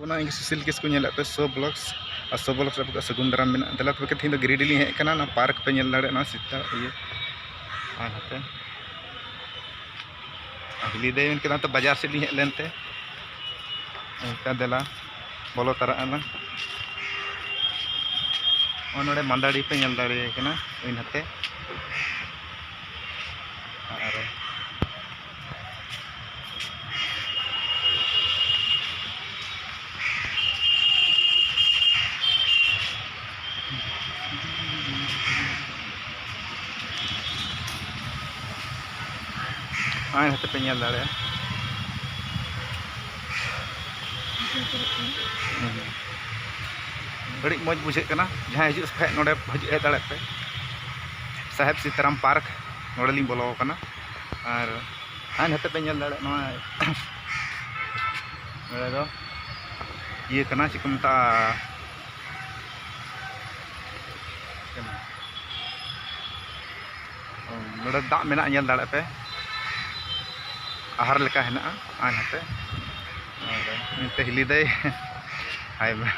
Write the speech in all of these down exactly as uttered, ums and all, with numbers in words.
ᱚᱱᱟ ᱤᱧ ᱥᱩᱥᱤᱞ ᱠᱤᱥᱠᱩ ᱧᱮᱞᱮᱫ ᱯᱮ ᱥᱳ ᱵᱞᱚᱜᱥ, ᱟᱨ ᱥᱳ ᱵᱞᱚᱜᱥ ᱨᱮ ᱟᱯᱮ ᱠᱚ ᱥᱟᱹᱜᱩᱱ ᱫᱟᱨᱟᱢ ᱢᱮᱱᱟᱜᱼᱟ᱾ ᱫᱮᱞᱟ ᱛᱚᱵᱮ ᱛᱮᱦᱮᱧ ᱫᱚ ᱜᱤᱨᱤᱰᱤ ᱞᱤᱧ ᱦᱮᱡ ᱟᱠᱟᱱᱟ, ᱚᱱᱟ ᱯᱟᱨᱠ ᱯᱮ ᱧᱮᱞ ᱫᱟᱲᱮᱭᱟᱜᱼᱟ, ᱚᱱᱟ ᱥᱤᱛᱟ ᱤᱭᱟᱹ᱾ ᱟᱨ ᱱᱚᱛᱮ ᱦᱤᱞᱤ ᱫᱟᱹᱭ ᱢᱮᱱ ᱠᱮᱫᱟ, ᱱᱚᱛᱮ ᱵᱟᱡᱟᱨ ᱥᱮᱫ ᱞᱤᱧ ᱦᱮᱡ ᱞᱮᱱᱛᱮ᱾ ᱚᱱᱠᱟ ᱫᱮᱞᱟ ᱵᱚᱞᱚ ᱛᱟᱨᱟᱜ ᱟᱞᱟᱝ᱾ ᱱᱚᱜᱼᱚᱭ ᱱᱚᱰᱮ ᱢᱟᱱᱫᱟᱲᱤ ᱯᱮ ᱧᱮᱞ ᱫᱟᱲᱮᱭᱟᱭ ᱠᱟᱱᱟ, ᱦᱩᱭ ᱱᱟᱛᱮ᱾ ᱟᱨ ᱱᱚᱜᱼᱚᱭ ᱱᱚᱛᱮ ᱯᱮ ᱧᱮᱞ ᱫᱟᱲᱮᱭᱟᱜᱼᱟ᱾ ᱦᱩᱸ᱾ ᱟᱹᱰᱤ ᱢᱚᱡᱽ ᱵᱩᱡᱷᱟᱹᱜ ᱠᱟᱱᱟ᱾ ᱡᱟᱦᱟᱸᱭ ᱦᱤᱡᱩᱜ ᱠᱷᱟᱡ ᱱᱚᱰᱮ ᱦᱤᱡᱩᱜ ᱦᱮᱡ ᱫᱟᱲᱮᱭᱟᱜ ᱯᱮ᱾ ᱥᱟᱦᱮᱵᱽ ᱥᱤᱛᱟᱨᱟᱢ ᱯᱟᱨᱠ, ᱱᱚᱰᱮ ᱞᱤᱧ ᱵᱚᱞᱚ ᱟᱠᱟᱱᱟ᱾ ᱟᱨ ᱟᱨ ᱱᱚᱛᱮ ᱯᱮ ᱧᱮᱞ ᱫᱟᱲᱮᱭᱟᱜ ᱱᱚᱣᱟ ᱱᱚᱰᱮ ᱫᱚ ᱤᱭᱟᱹ ᱠᱟᱱᱟ, ᱪᱮᱫ ᱠᱚ ᱢᱮᱛᱟᱜᱼᱟ, ᱱᱚᱰᱮ ᱫᱟᱜ ᱢᱮᱱᱟᱜᱼᱟ, ᱧᱮᱞ ᱫᱟᱲᱮᱭᱟᱜ ᱯᱮ, ᱟᱦᱟᱨ ᱞᱮᱠᱟ ᱦᱮᱱᱟᱜᱼᱟ᱾ ᱟᱨ ᱱᱚᱛᱮ ᱱᱚᱛᱮ ᱦᱤᱞᱤ ᱫᱟᱹᱭ ᱦᱟᱭ ᱵᱟ᱾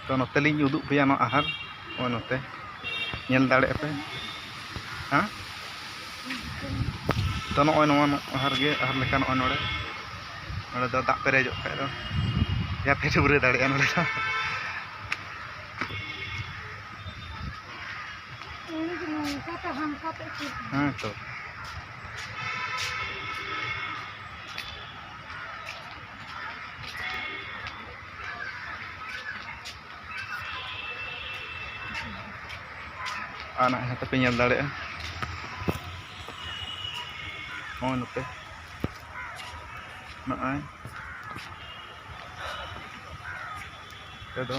ᱛᱚ, ᱱᱚᱛᱮ ᱞᱤᱧ ᱩᱫᱩᱜ ᱯᱮᱭᱟ ᱱᱚᱣᱟ ᱟᱦᱟᱨ᱾ ᱱᱚᱜᱼᱚᱭ ᱱᱚᱛᱮ ᱧᱮᱞ ᱫᱟᱲᱮᱭᱟᱜᱼᱟ ᱯᱮ᱾ ᱦᱮᱸ? ᱛᱚ, ᱱᱚᱜᱼᱚᱭ ᱱᱚᱣᱟ ᱟᱦᱟᱨ ᱜᱮ, ᱟᱦᱟᱨ ᱞᱮᱠᱟ ᱱᱚᱜᱼᱚᱭ ᱱᱚᱰᱮ᱾ ᱱᱚᱰᱮ ᱫᱚ ᱫᱟᱜ ᱯᱮᱨᱮᱡᱚᱜ ᱠᱷᱟᱡ ᱫᱚ ᱡᱟᱦᱟᱸ ᱯᱮ ᱰᱟᱹᱵᱽᱨᱟᱹ ᱫᱟᱲᱮᱭᱟᱜᱼᱟ ᱱᱚᱰᱮ ᱫᱚ᱾ ᱦᱮᱸ ᱛᱚ᱾ ᱟᱨ ᱱᱚᱜᱼᱚᱭ ᱱᱚᱛᱮ ᱯᱮ ᱧᱮᱞ ᱫᱟᱲᱮᱭᱟᱜᱼᱟ, ᱱᱚᱜᱼᱚᱭ ᱱᱚᱛᱮ, ᱱᱚᱜᱼᱚᱭ ᱱᱚᱛᱮ ᱫᱚ,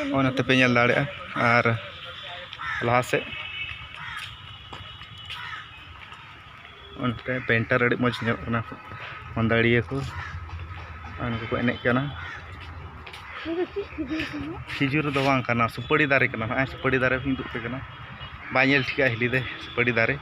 ᱱᱚᱜᱼᱚᱭ ᱱᱚᱛᱮ ᱯᱮ ᱧᱮᱞ ᱫᱟᱲᱮᱭᱟᱜᱼᱟ᱾ ᱟᱨ ᱞᱟᱦᱟ ᱥᱮᱫ ᱚᱱᱛᱮ ᱯᱮᱱᱴᱟᱨ ᱟᱹᱰᱤ ᱢᱚᱡᱽ ᱧᱮᱞᱚᱜ ᱠᱟᱱᱟ, ᱢᱟᱹᱫᱟᱹᱲᱤᱭᱟᱹ ᱠᱚ ᱟᱨ ᱱᱩᱠᱩ ᱠᱚ ᱮᱱᱮᱡ ᱠᱟᱱᱟ᱾ ᱱᱚᱣᱟ ᱫᱚ ᱪᱮᱫ ᱠᱷᱤᱡᱩᱨ ᱠᱟᱱᱟ? ᱠᱷᱤᱡᱩᱨ ᱫᱚ ᱵᱟᱝ ᱠᱟᱱᱟ, ᱥᱩᱯᱟᱹᱲᱤ ᱫᱟᱨᱮ ᱠᱟᱱᱟ᱾ ᱱᱚᱜᱼᱚᱭ ᱥᱩᱯᱟᱹᱲᱤ ᱫᱟᱨᱮ ᱩᱫᱩᱜ ᱟᱯᱮ ᱠᱟᱱᱟ, ᱵᱟᱭ ᱧᱮᱞ ᱴᱷᱤᱠᱟ ᱦᱤᱞᱤ ᱫᱚ ᱥᱩᱯᱟᱹᱲᱤ ᱫᱟᱨᱮ᱾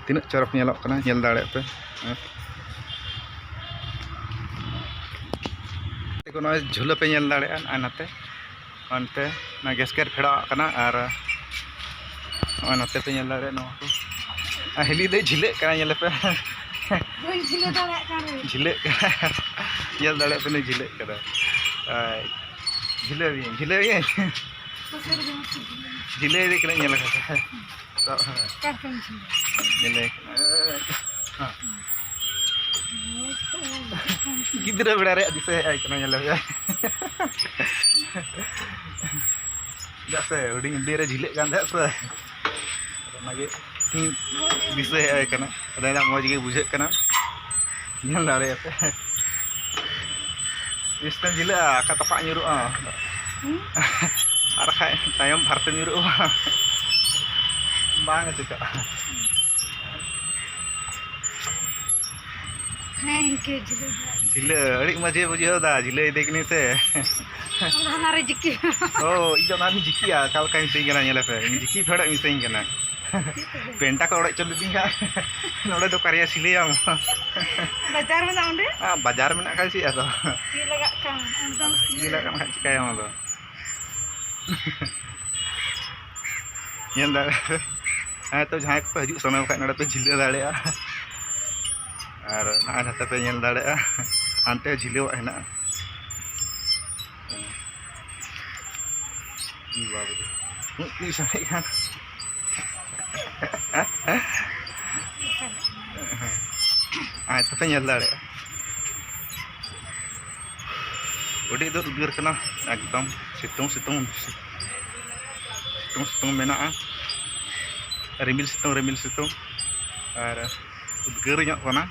ᱛᱤᱱᱟᱹᱜ ᱪᱚᱨᱚᱠ ᱧᱮᱞᱚᱜ ᱠᱟᱱᱟ, ᱧᱮᱞ ᱫᱟᱲᱮᱭᱟᱜ ᱯᱮ᱾ ᱦᱮᱸ᱾ ᱱᱚᱜᱼᱚᱭ ᱡᱷᱩᱞᱟᱹ ᱯᱮ ᱧᱮᱞ ᱫᱟᱲᱮᱭᱟᱜᱼᱟ, ᱱᱚᱜᱼᱚᱭ ᱱᱚᱛᱮ, ᱚᱱᱛᱮ ᱚᱱᱟ ᱜᱮᱥ ᱜᱮᱨ ᱯᱷᱮᱰᱟᱣᱟᱜ ᱠᱟᱱᱟ᱾ ᱟᱨ ᱱᱚᱜᱼᱚᱭ ᱱᱚᱛᱮ ᱯᱮ ᱧᱮᱞ ᱫᱟᱲᱮᱭᱟᱜᱼᱟ ᱱᱚᱣᱟ ᱠᱚ᱾ ᱟᱨ ᱦᱤᱞᱤ ᱫᱚᱭ ᱡᱷᱤᱞᱟᱹᱜ ᱠᱟᱱᱟ, ᱧᱮᱞ ᱯᱮ᱾ ᱵᱟᱹᱧ ᱡᱷᱤᱞᱟᱹ ᱫᱟᱲᱮᱭᱟᱜ ᱠᱟᱱ ᱨᱮ᱾ ᱡᱷᱤᱞᱟᱹᱜ ᱠᱟᱱᱟ᱾ ᱧᱮᱞ ᱫᱟᱲᱮᱭᱟᱜ ᱯᱮ, ᱱᱩᱭ ᱡᱷᱤᱞᱟᱹᱜ ᱠᱟᱱᱟ᱾ ᱟᱨ ᱡᱷᱤᱞᱟᱹᱣ ᱤᱭᱟᱹᱧ, ᱡᱷᱤᱞᱟᱹᱣ ᱤᱭᱟᱹᱧ᱾ ᱯᱟᱥᱮ ᱨᱮᱜᱮ ᱢᱟᱥᱮ ᱡᱷᱤᱞᱟᱹ᱾ ᱡᱷᱤᱞᱟᱹᱣ ᱤᱫᱤ ᱠᱟᱱᱟ, ᱧᱮᱞ ᱠᱟᱫᱟ᱾ ᱛᱚ, ᱦᱮᱸ᱾ ᱚᱠᱟ ᱠᱷᱚᱱ ᱡᱷᱤᱞᱟᱹ? ᱧᱮᱞᱮ ᱠᱟᱱᱟ᱾ ᱦᱮᱸ᱾ ᱜᱤᱫᱽᱨᱟᱹ ᱵᱮᱲᱟ ᱨᱮᱭᱟᱜ ᱫᱤᱥᱟᱹ ᱦᱮᱡ ᱟᱭ ᱠᱟᱱᱟ, ᱧᱮᱞᱮ ᱯᱮ᱾ ᱪᱮᱫᱟᱜ ᱥᱮ ᱦᱩᱰᱤᱧ ᱦᱩᱰᱤᱧ ᱨᱮ ᱡᱷᱤᱞᱟᱹᱜ ᱠᱟᱱ ᱛᱟᱦᱮᱸᱫ ᱥᱮ, ᱚᱱᱟᱜᱮ ᱛᱤᱦᱤᱧ ᱫᱤᱥᱟᱹ ᱦᱮᱡ ᱟᱭ ᱠᱟᱱᱟ᱾ ᱟᱫᱚ ᱢᱚᱡᱽ ᱜᱮ ᱵᱩᱡᱷᱟᱹᱜ ᱠᱟᱱᱟ᱾ ᱧᱮᱞ ᱫᱟᱲᱮᱭᱟᱯᱮ᱾ ᱛᱤᱥ ᱛᱮᱢ ᱡᱷᱤᱞᱟᱹᱜᱼᱟ, ᱟᱠᱟ ᱛᱚᱯᱟᱜ ᱧᱩᱨᱩᱜᱼᱟ᱾ ᱦᱩᱸ? ᱟᱨ ᱵᱟᱠᱷᱟᱡ ᱛᱟᱭᱚᱢ ᱵᱷᱟᱨᱛᱮ ᱧᱩᱨᱩᱜᱼᱟ᱾ ᱵᱟᱝ ᱪᱤᱠᱟᱹᱜᱼᱟ᱾ ᱦᱮᱸ, ᱤᱱᱠᱟᱹ ᱡᱷᱤᱞᱟᱹ ᱫᱚ᱾ ᱡᱷᱤᱞᱟᱹ, ᱟᱹᱰᱤ ᱢᱚᱡᱽ ᱜᱮ ᱵᱩᱡᱷᱟᱹᱣ ᱫᱟ, ᱡᱷᱤᱞᱟᱹ ᱤᱫᱤ ᱠᱟᱹᱱᱟᱹᱧ ᱥᱮ᱾ ᱟᱢ ᱫᱚ ᱦᱟᱱᱟ ᱨᱮ ᱡᱤᱠᱤ᱾ ᱳ, ᱤᱧ ᱫᱚ ᱚᱱᱟ ᱨᱤᱧ ᱡᱤᱠᱤᱭᱟ, ᱚᱠᱟ ᱞᱮᱠᱟᱧ ᱢᱤᱛᱟᱹᱧ ᱠᱟᱱᱟ, ᱧᱮᱞᱮ ᱯᱮ, ᱤᱧ ᱡᱤᱠᱤ ᱯᱷᱮᱰᱚᱜ ᱢᱤᱛᱟᱹᱧ ᱠᱟᱱᱟ᱾ ᱪᱮᱫ ᱛᱮ? ᱯᱮᱱᱴᱟ ᱠᱚ ᱚᱲᱮᱡ ᱦᱚᱪᱚ ᱞᱤᱫᱤᱧ ᱠᱷᱟᱡ, ᱱᱚᱰᱮ ᱫᱚ ᱚᱠᱟᱨᱮᱭᱟ ᱥᱤᱞᱟᱹᱭᱟᱢ? ᱵᱟᱡᱟᱨ ᱢᱮᱱᱟᱜᱼᱟ ᱚᱸᱰᱮ? ᱟᱨ ᱵᱟᱡᱟᱨ ᱢᱮᱱᱟᱜ ᱠᱷᱟᱡ ᱪᱮᱫ ᱟᱫᱚ? ᱪᱮᱫ ᱞᱟᱜᱟᱜ ᱠᱟᱱ? ᱮᱠᱫᱚᱢ ᱪᱮᱫ ᱞᱟᱜᱟᱜ ᱠᱟᱱ ᱠᱷᱟᱡ ᱪᱤᱠᱟᱹᱭᱟᱢ ᱟᱫᱚ? ᱧᱮᱞ ᱫᱟᱲᱮᱭᱟᱜᱼᱟ ᱯᱮ᱾ ᱦᱮᱸ, ᱛᱚ ᱡᱟᱦᱟᱸᱭ ᱠᱚᱯᱮ ᱦᱤᱡᱩᱜ ᱥᱟᱱᱟ ᱠᱷᱟᱡ ᱱᱚᱰᱮ ᱯᱮ ᱡᱷᱤᱞᱟᱹ ᱫᱟᱲᱮᱭᱟᱜᱼᱟ᱾ ᱟᱨ ᱱᱚᱜᱼᱚᱭ ᱱᱚᱛᱮ ᱯᱮ ᱧᱮᱞ ᱫᱟᱲᱮᱭᱟᱜᱼᱟ, ᱦᱟᱱᱛᱮ ᱡᱷᱤᱞᱟᱹᱣᱟᱜ ᱦᱮᱱᱟᱜᱼᱟ᱾ ᱤ ᱵᱟᱵᱟ ᱨᱮ᱾ ᱩᱸᱜ, ᱩᱸᱜ ᱥᱟᱰᱮ ᱠᱟᱱ᱾ ᱟᱨ ᱱᱚᱛᱮ ᱯᱮ ᱧᱮᱞ ᱫᱟᱲᱮᱭᱟᱜᱼᱟ᱾ ᱟᱹᱰᱤ ᱡᱳᱨ ᱩᱫᱽᱜᱟᱹᱨ ᱠᱟᱱᱟ, ᱮᱠᱫᱚᱢ ᱥᱤᱛᱩᱝ, ᱥᱤᱛᱩᱝ, ᱥᱤᱛᱩᱝ, ᱥᱤᱛᱩᱝ ᱢᱮᱱᱟᱜᱼᱟ᱾ ᱨᱤᱢᱤᱞ ᱥᱤᱛᱩᱝ, ᱨᱤᱢᱤᱞ ᱥᱤᱛᱩᱝ, ᱟᱨ ᱩᱫᱽᱜᱟᱹᱨ ᱧᱚᱜ ᱠᱟᱱᱟ᱾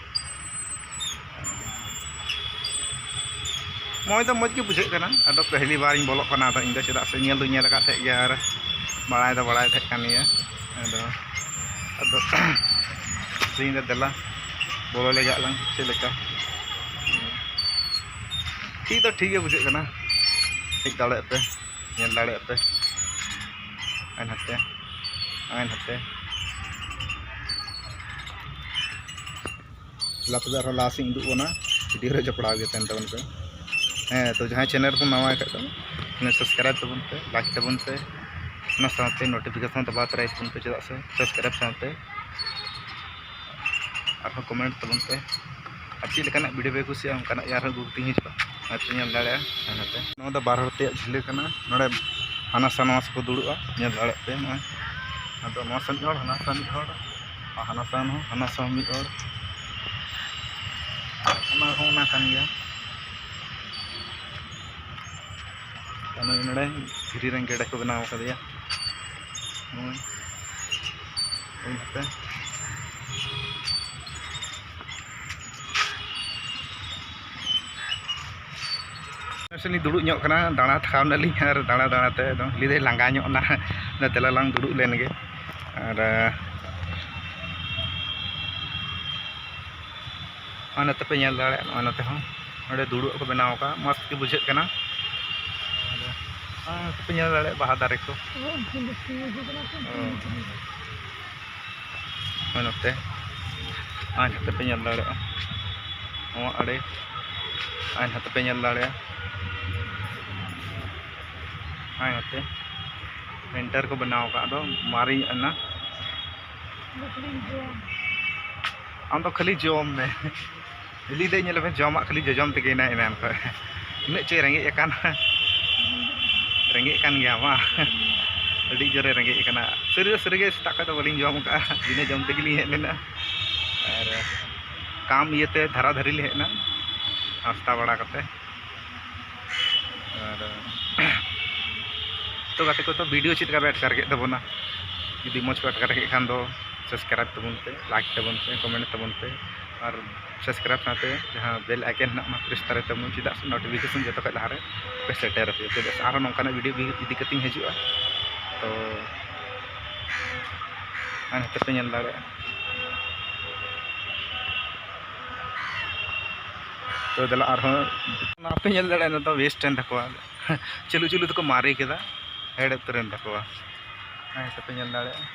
ᱢᱚᱡᱽ ᱫᱚ ᱢᱚᱡᱽ ᱜᱮ ᱵᱩᱡᱷᱟᱹᱜ ᱠᱟᱱᱟ᱾ ᱟᱫᱚ ᱯᱮᱦᱞᱤ ᱵᱟᱨᱤᱧ ᱵᱚᱞᱚᱜ ᱠᱟᱱᱟ, ᱟᱫᱚ ᱤᱧ ᱫᱚ ᱪᱮᱫᱟᱜ ᱥᱮ ᱧᱮᱞ ᱫᱩᱧ ᱧᱮᱞ ᱟᱠᱟᱫ ᱛᱟᱦᱮᱸᱫ ᱜᱮᱭᱟ ᱟᱨ ᱵᱟᱲᱟᱭ ᱫᱚ ᱵᱟᱲᱟᱭ ᱛᱟᱦᱮᱸ ᱠᱟᱱ ᱜᱮᱭᱟ᱾ ᱟᱫᱚ ᱟᱫᱚ ᱤᱧ ᱫᱚ ᱫᱮᱞᱟ ᱵᱚᱞᱚ ᱞᱮᱜᱟᱜ ᱞᱟᱝ ᱪᱮᱫ ᱞᱮᱠᱟ᱾ ᱴᱷᱤᱠ ᱫᱚ ᱴᱷᱤᱠ ᱜᱮ ᱵᱩᱡᱷᱟᱹᱜ ᱠᱟᱱᱟ᱾ ᱦᱮᱡ ᱫᱟᱲᱮᱭᱟᱜ ᱯᱮ, ᱧᱮᱞ ᱫᱟᱲᱮᱭᱟᱜ ᱯᱮ᱾ ᱟᱭ ᱱᱟᱛᱮ, ᱟᱭ ᱱᱟᱛᱮ᱾ ᱞᱟᱦᱟ ᱛᱮᱫᱚ ᱟᱨᱦᱚᱸ ᱞᱟᱦᱟ ᱥᱮᱫ ᱩᱫᱩᱜ ᱵᱚᱱᱟ, ᱵᱷᱤᱰᱤᱭᱳ ᱨᱮ ᱡᱚᱯᱲᱟᱣ ᱜᱮ ᱛᱟᱦᱮᱱ ᱛᱟᱵᱚᱱ ᱯᱮ᱾ ᱦᱮᱸ, ᱛᱚ ᱡᱟᱦᱟᱸᱭ ᱪᱮᱱᱮᱞ ᱨᱮᱵᱚᱱ ᱱᱟᱣᱟ ᱠᱷᱟᱡ ᱫᱚ ᱥᱟᱵᱥᱠᱨᱟᱭᱤᱵ ᱛᱟᱵᱚᱱ ᱯᱮ, ᱞᱟᱭᱤᱠ ᱛᱟᱵᱚᱱ ᱯᱮ, ᱚᱱᱟ ᱥᱟᱶᱛᱮ ᱱᱳᱴᱤᱯᱷᱤᱠᱮᱥᱚᱱ ᱫᱟᱵᱟᱣ ᱛᱚᱨᱟᱭ ᱛᱟᱵᱚᱱ ᱯᱮ, ᱪᱮᱫᱟᱜ ᱥᱮ ᱥᱟᱵᱥᱠᱨᱟᱭᱤᱵ ᱥᱟᱶᱛᱮ ᱟᱨᱦᱚᱸ ᱠᱚᱢᱮᱱᱴ ᱛᱟᱵᱚᱱ ᱯᱮ᱾ ᱟᱨ ᱪᱮᱫ ᱞᱮᱠᱟᱱᱟᱜ ᱵᱷᱤᱰᱤᱭᱳ ᱯᱮ ᱠᱩᱥᱤᱭᱟᱜᱼᱟ, ᱚᱱᱠᱟᱱᱟᱜ ᱜᱮ ᱟᱨᱦᱚᱸ ᱟᱹᱜᱩ ᱠᱟᱛᱮᱧ ᱦᱤᱡᱩᱜᱼᱟ᱾ ᱟᱨ ᱯᱮ ᱧᱮᱞ ᱫᱟᱲᱮᱭᱟᱜᱼᱟ ᱱᱚᱛᱮ᱾ ᱱᱚᱣᱟ ᱫᱚ ᱵᱟᱨ ᱦᱚᱲ ᱛᱮᱭᱟᱜ ᱡᱷᱤᱞᱟᱹ ᱠᱟᱱᱟ᱾ ᱱᱚᱰᱮ ᱦᱟᱱᱟ ᱥᱟ ᱱᱚᱣᱟ ᱥᱟ ᱠᱚ ᱫᱩᱲᱩᱵᱼᱟ, ᱧᱮᱞ ᱫᱟᱲᱮᱭᱟᱜ ᱯᱮ ᱱᱚᱜᱼᱚᱭ᱾ ᱟᱫᱚ ᱱᱚᱣᱟ ᱥᱟ ᱢᱤᱫ ᱦᱚᱲ, ᱦᱟᱱᱟ ᱥᱟ ᱢᱤᱫ ᱦᱚᱲ, ᱟᱨ ᱦᱟᱱᱟ ᱥᱟ ᱦᱚᱸ, ᱦᱟᱱᱟ ᱥᱟ ᱦᱚᱸ ᱢᱤᱫ ᱦᱚᱲ᱾ ᱚᱱᱟ ᱦᱚᱸ ᱚᱱᱟ ᱠᱟᱱ ᱜᱮᱭᱟ᱾ ᱟᱨ ᱱᱚᱜᱼᱚᱭ ᱱᱚᱰᱮ ᱫᱷᱤᱨᱤ ᱨᱮᱱ ᱜᱮᱰᱮ ᱠᱚ ᱵᱮᱱᱟᱣ ᱠᱟᱫᱮᱭᱟ᱾ ᱱᱚᱜᱼᱚᱭ, ᱱᱚᱜᱼᱚᱭ ᱱᱚᱛᱮ᱾ ᱱᱟᱥᱮ ᱞᱤᱧ ᱫᱩᱲᱩᱵ ᱧᱚᱜ ᱠᱟᱱᱟ, ᱫᱟᱬᱟ ᱛᱷᱟᱠᱟᱣ ᱱᱟᱞᱤᱧ ᱟᱨ ᱫᱟᱬᱟ ᱫᱟᱬᱟ ᱛᱮ ᱮᱠᱫᱚᱢ ᱦᱤᱞᱤ ᱫᱚᱭ ᱞᱟᱸᱜᱟ ᱧᱚᱜ ᱮᱱᱟ, ᱫᱮᱞᱟ ᱞᱟᱝ ᱫᱩᱲᱩᱵ ᱞᱮᱱ ᱜᱮ᱾ ᱟᱨ ᱱᱚᱜᱼᱚᱭ ᱱᱚᱛᱮ ᱯᱮ ᱧᱮᱞ ᱫᱟᱲᱮᱭᱟᱜᱼᱟ, ᱱᱚᱜᱼᱚᱭ ᱱᱚᱛᱮ ᱦᱚᱸ ᱱᱚᱰᱮ ᱫᱩᱲᱩᱵ ᱠᱚ ᱵᱮᱱᱟᱣ ᱟᱠᱟᱫᱼᱟ, ᱢᱚᱡᱽ ᱜᱮ ᱵᱩᱡᱷᱟᱹᱜ ᱠᱟᱱᱟ᱾ ᱟᱨ ᱱᱚᱜᱼᱚᱭ ᱱᱚᱛᱮ ᱯᱮ ᱧᱮᱞ ᱫᱟᱲᱮᱭᱟᱜᱼᱟ ᱵᱟᱦᱟ ᱫᱟᱨᱮ ᱠᱚ᱾ ᱱᱚᱜᱼᱚᱭ ᱱᱚᱛᱮ, ᱱᱚᱜᱼᱚᱭ ᱱᱚᱛᱮ ᱯᱮ ᱧᱮᱞ ᱫᱟᱲᱮᱭᱟᱜᱼᱟ, ᱱᱚᱣᱟ ᱟᱲᱮ, ᱱᱚᱜᱼᱚᱭ ᱱᱚᱛᱮ ᱯᱮ ᱧᱮᱞ ᱫᱟᱲᱮᱭᱟᱜᱼᱟ, ᱱᱚᱜᱼᱚᱭ ᱱᱚᱛᱮ ᱯᱮᱱᱴᱟᱨ ᱠᱚ ᱵᱮᱱᱟᱣ ᱟᱠᱟᱫ ᱫᱚ ᱢᱟᱨᱮ ᱧᱚᱜ ᱮᱱᱟ᱾ ᱟᱢ ᱫᱚ ᱠᱷᱟᱹᱞᱤ ᱡᱚᱢ ᱢᱮ᱾ ᱦᱤᱞᱤ ᱫᱚ ᱧᱮᱞ ᱢᱮ, ᱡᱚᱢᱟᱜ ᱠᱷᱟᱹᱞᱤ ᱡᱚᱡᱚᱢ ᱛᱮᱜᱮ ᱦᱮᱱᱟᱭ ᱮᱱᱟᱱ ᱠᱷᱚᱱ᱾ ᱩᱱᱟᱹᱜ ᱪᱚᱭ ᱨᱮᱸᱜᱮᱡ ᱟᱠᱟᱱ᱾ ᱨᱮᱸᱜᱮᱡ ᱠᱟᱱ ᱜᱮᱭᱟ ᱵᱟᱝ? ᱟᱹᱰᱤ ᱡᱳᱨᱮ ᱨᱮᱸᱜᱮᱡ ᱟᱠᱟᱱᱟ᱾ ᱥᱟᱹᱨᱤ ᱫᱚ ᱥᱟᱹᱨᱤ ᱜᱮ ᱥᱮᱛᱟᱜ ᱠᱷᱚᱱ ᱫᱚ ᱵᱟᱹᱞᱤᱧ ᱡᱚᱢ ᱟᱠᱟᱫᱼᱟ, ᱵᱤᱱᱟᱹ ᱡᱚᱢ ᱛᱮᱜᱮ ᱞᱤᱧ ᱦᱮᱡ ᱞᱮᱱᱟ᱾ ᱟᱨ ᱠᱟᱢ ᱤᱭᱟᱹᱛᱮ ᱫᱷᱟᱨᱟ ᱫᱷᱟᱹᱨᱤ ᱞᱤᱧ ᱦᱮᱡ ᱮᱱᱟ, ᱱᱟᱥᱛᱟ ᱵᱟᱲᱟ ᱠᱟᱛᱮ᱾ ᱟᱨ ᱛᱚ ᱜᱟᱛᱮ ᱠᱚ, ᱛᱚ ᱵᱷᱤᱰᱤᱭᱳ ᱪᱮᱫ ᱞᱮᱠᱟ ᱯᱮ ᱟᱴᱠᱟᱨ ᱠᱮᱫ ᱛᱟᱵᱚᱱᱟ? ᱡᱩᱫᱤ ᱢᱚᱡᱽ ᱯᱮ ᱟᱴᱠᱟᱨ ᱠᱮᱫ ᱠᱷᱟᱱ ᱫᱚ ᱥᱟᱵᱥᱠᱨᱟᱭᱤᱵ ᱛᱟᱵᱚᱱ ᱯᱮ, ᱞᱟᱭᱤᱠ ᱛᱟᱵᱚᱱ ᱯᱮ, ᱠᱚᱢᱮᱱᱴ ᱛᱟᱵᱚᱱ ᱯᱮ᱾ ᱟᱨ subscribe ᱥᱟᱶᱛᱮ ᱡᱟᱦᱟᱸ bell icon ᱦᱮᱱᱟᱜ, ᱚᱱᱟ press ᱛᱟᱨᱟᱭ ᱛᱟᱵᱚᱱ, ᱪᱮᱫᱟᱜ ᱥᱮ notification ᱡᱚᱛᱚ ᱠᱷᱚᱱ ᱞᱟᱦᱟᱨᱮ ᱯᱮ ᱥᱮᱴᱮᱨ ᱟᱯᱮᱭᱟ᱾ ᱪᱮᱫᱟᱜ ᱥᱮ ᱟᱨᱦᱚᱸ ᱱᱚᱝᱠᱟᱱᱟᱜ video ᱤᱫᱤ ᱠᱟᱛᱮᱧ ᱦᱤᱡᱩᱜᱼᱟ᱾ ᱛᱚ ᱟᱨ ᱱᱚᱛᱮ ᱯᱮ ᱧᱮᱞ ᱫᱟᱲᱮᱭᱟᱜᱼᱟ᱾ ᱛᱚ ᱫᱮᱞᱟ ᱟᱨᱦᱚᱸ ᱱᱚᱣᱟ ᱯᱮ ᱧᱮᱞ ᱫᱟᱲᱮᱭᱟᱜᱼᱟ, ᱱᱚᱣᱟ ᱫᱚ waste ᱮᱱ ᱛᱟᱠᱚᱣᱟ᱾ ᱪᱟᱹᱞᱩ ᱪᱟᱹᱞᱩ ᱛᱮᱠᱚ ᱢᱟᱨᱮ ᱠᱮᱫᱟ, ᱦᱮᱲ ᱩᱛᱟᱹᱨ ᱮᱱ ᱛᱟᱠᱚᱣᱟ᱾ ᱦᱮᱸ, ᱱᱚᱛᱮ ᱯᱮ ᱧᱮᱞ ᱫᱟᱲᱮᱭᱟᱜᱼᱟ᱾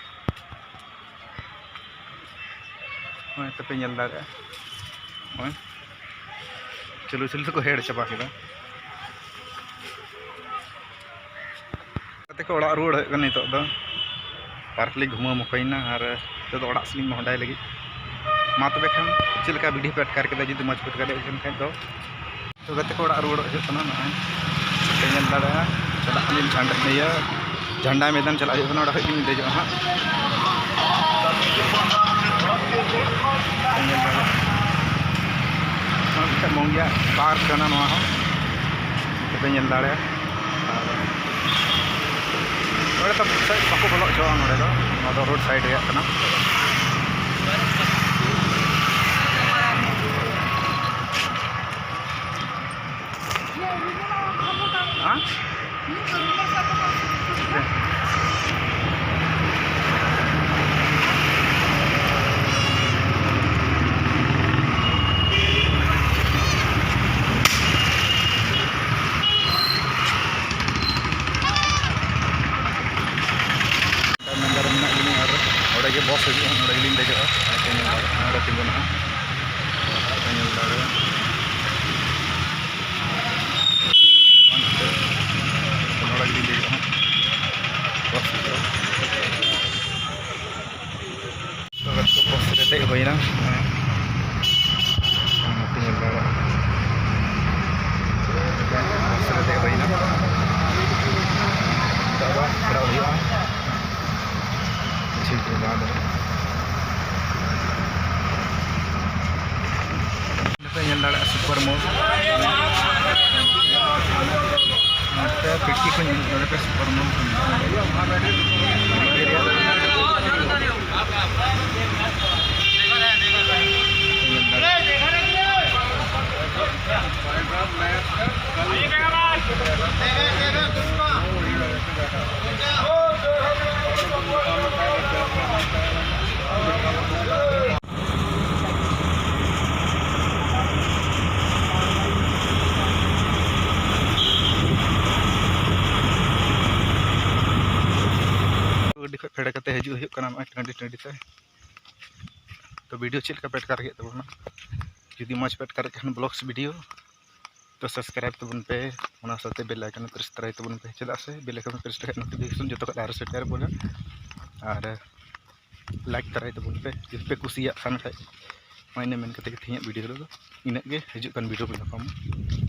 ᱱᱚᱜᱼᱚᱭ ᱛᱟᱯᱮ ᱧᱮᱞ ᱫᱟᱲᱮᱭᱟᱜᱼᱟ, ᱱᱚᱜᱼᱚᱭ ᱪᱟᱹᱞᱩ ᱪᱟᱹᱞᱩ ᱛᱮᱠᱚ ᱦᱮᱲ ᱪᱟᱵᱟ ᱠᱮᱫᱟ᱾ ᱜᱟᱛᱮ ᱠᱚ ᱚᱲᱟᱜ ᱨᱩᱣᱟᱹᱲ ᱦᱩᱭᱩᱜ ᱠᱟᱱᱟ ᱱᱤᱛᱚᱜ ᱫᱚ᱾ ᱯᱟᱨᱠ ᱞᱤᱧ ᱜᱷᱩᱢᱟᱹᱣ ᱢᱚᱠᱚᱭᱮᱱᱟ ᱟᱨ ᱱᱤᱛᱚᱜ ᱫᱚ ᱚᱲᱟᱜ ᱥᱮᱫ ᱞᱤᱧ ᱢᱚᱦᱰᱟᱭ ᱞᱟᱹᱜᱤᱫ᱾ ᱢᱟ ᱛᱚᱵᱮ ᱠᱷᱟᱱ ᱪᱮᱫ ᱞᱮᱠᱟ video ᱯᱮ ᱟᱴᱠᱟᱨ ᱠᱮᱫᱟ? ᱡᱩᱫᱤ ᱢᱚᱡᱽ ᱯᱮ ᱟᱴᱠᱟᱨ ᱠᱮᱫ ᱠᱷᱟᱱ ᱫᱚ ᱛᱚ ᱜᱟᱛᱮ ᱠᱚ ᱚᱲᱟᱜ ᱨᱩᱣᱟᱹᱲᱚᱜ ᱦᱩᱭᱩᱜ ᱠᱟᱱᱟ᱾ ᱱᱚᱜᱼᱚᱭ ᱯᱮ ᱧᱮᱞ ᱫᱟᱲᱮᱭᱟᱜᱼᱟ, ᱪᱟᱞᱟᱜ ᱠᱟᱱᱟᱞᱤᱧ ᱡᱷᱟᱱᱰᱟ, ᱤᱭᱟᱹ, ᱡᱷᱟᱱᱰᱟ ᱢᱚᱭᱫᱟᱱ ᱪᱟᱞᱟᱜ ᱦᱩᱭᱩᱜ ᱠᱟᱱᱟ, ᱚᱸᱰᱮ ᱠᱷᱚᱡ ᱜᱮᱞᱤᱧ ᱫᱮᱡᱚᱜᱼᱟ ᱦᱟᱸᱜ᱾ ᱯᱮ ᱧᱮᱞ ᱫᱟᱲᱮᱭᱟᱜᱼᱟ, ᱱᱚᱣᱟ ᱢᱤᱫᱴᱮᱱ ᱢᱚᱝᱜᱤᱭᱟ ᱯᱟᱨᱠ ᱠᱟᱱᱟ ᱱᱚᱣᱟ ᱦᱚᱸ, ᱯᱮ ᱧᱮᱞ ᱫᱟᱲᱮᱭᱟᱜᱼᱟ᱾ ᱟᱨ ᱱᱚᱰᱮ ᱫᱚ ᱵᱟᱠᱚ ᱵᱚᱞᱚ ᱦᱚᱪᱚᱣᱟᱜᱼᱟ, ᱱᱚᱰᱮ ᱫᱚ, ᱱᱚᱣᱟ ᱫᱚ road side ᱨᱮᱭᱟᱜ ᱠᱟᱱᱟ᱾ ᱦᱮᱸ? ᱢᱮᱱᱫᱟ ᱨᱮ ᱢᱮᱱᱟᱜ ᱞᱤᱧᱟ ᱟᱨ ᱚᱸᱰᱮ ᱜᱮ ᱵᱚᱥ ᱦᱤᱡᱩᱜᱼᱟ, ᱱᱚᱸᱰᱮ ᱜᱮᱞᱤᱧ ᱫᱮᱡᱚᱜᱼᱟ᱾ ᱱᱚᱸᱰᱮ ᱛᱤᱸᱜᱩᱱᱟ ᱦᱟᱸᱜ, ᱯᱮ ᱧᱮᱞ ᱫᱟᱲᱮᱭᱟᱜᱼᱟ᱾ ᱱᱚᱸᱰᱮ ᱜᱮᱞᱤᱧ ᱫᱮᱡᱚᱜᱼᱟ ᱦᱟᱸᱜ, ᱵᱚᱥ ᱦᱤᱡᱩᱜᱼᱟ᱾ ᱛᱚ ᱜᱟᱛᱮ ᱠᱚ, ᱵᱚᱥ ᱨᱮ ᱫᱮᱡ ᱦᱩᱭᱱᱟ᱾ ᱱᱚᱛᱮ ᱧᱮᱞ ᱫᱟᱲᱮᱭᱟᱜᱼᱟ᱾ ᱵᱚᱥ ᱨᱮ ᱫᱮᱡ ᱦᱩᱭᱱᱟ᱾ ᱱᱤᱛᱚᱜ ᱫᱚ ᱯᱷᱮᱰᱚᱜ ᱦᱩᱭᱩᱜᱼᱟ᱾ ᱠᱤᱪᱷᱩ ᱫᱤᱱ ᱵᱟᱫᱽ ᱨᱮ᱾ ᱱᱚᱛᱮ ᱧᱮᱞ ᱫᱟᱲᱮᱭᱟᱜᱼᱟ super mall᱾ ᱱᱚᱛᱮ ᱯᱤᱴᱠᱤ ᱠᱷᱚᱱ ᱧᱮᱞ ᱫᱟᱲᱮᱭᱟᱜᱼᱟ super mall ᱠᱷᱚᱱ᱾ ᱧᱮᱞ ᱜᱟᱹᱰᱤ ᱠᱷᱚᱱ ᱯᱷᱮᱰ ᱠᱟᱛᱮ ᱦᱤᱡᱩᱜ ᱦᱩᱭᱩᱜ ᱠᱟᱱᱟ ᱱᱚᱜᱼᱚᱭ ᱴᱟᱺᱰᱤ ᱴᱟᱺᱰᱤ ᱛᱮ᱾ ᱛᱚ video ᱪᱮᱫ ᱞᱮᱠᱟ ᱯᱮ ᱟᱴᱠᱟᱨ ᱠᱮᱫ ᱛᱟᱵᱚᱱᱟ? ᱡᱩᱫᱤ ᱢᱚᱡᱽ ᱯᱮ ᱟᱴᱠᱟᱨᱮᱫ ᱠᱷᱟᱱ vlogs video, ᱛᱚ subscribe ᱛᱟᱵᱚᱱ ᱯᱮ, ᱚᱱᱟ ᱥᱟᱶᱛᱮ bell icon press ᱛᱟᱨᱟᱭ ᱛᱟᱵᱚᱱ ᱯᱮ, ᱪᱮᱫᱟᱜ ᱥᱮ bell icon press ᱞᱮᱠᱷᱟᱱ notification ᱡᱚᱛᱚ ᱠᱷᱚᱱ ᱞᱟᱦᱟ ᱨᱮ ᱥᱮᱴᱮᱨ ᱵᱚᱱᱟ᱾ ᱟᱨ like ᱛᱟᱨᱟᱭ ᱛᱟᱵᱚᱱ ᱯᱮ ᱡᱩᱫᱤ ᱯᱮ ᱠᱩᱥᱤᱭᱟᱜ ᱠᱷᱟᱱ ᱠᱷᱟᱡ᱾ ᱢᱟ ᱤᱱᱟᱹ ᱢᱮᱱ ᱠᱟᱛᱮ ᱜᱮ ᱛᱮᱦᱮᱧᱟᱜ video ᱨᱮᱫᱚ ᱤᱱᱟᱹᱜ ᱜᱮ᱾ ᱦᱤᱡᱩᱜ ᱠᱟᱱ video ᱵᱚᱱ ᱧᱟᱯᱟᱢᱟ᱾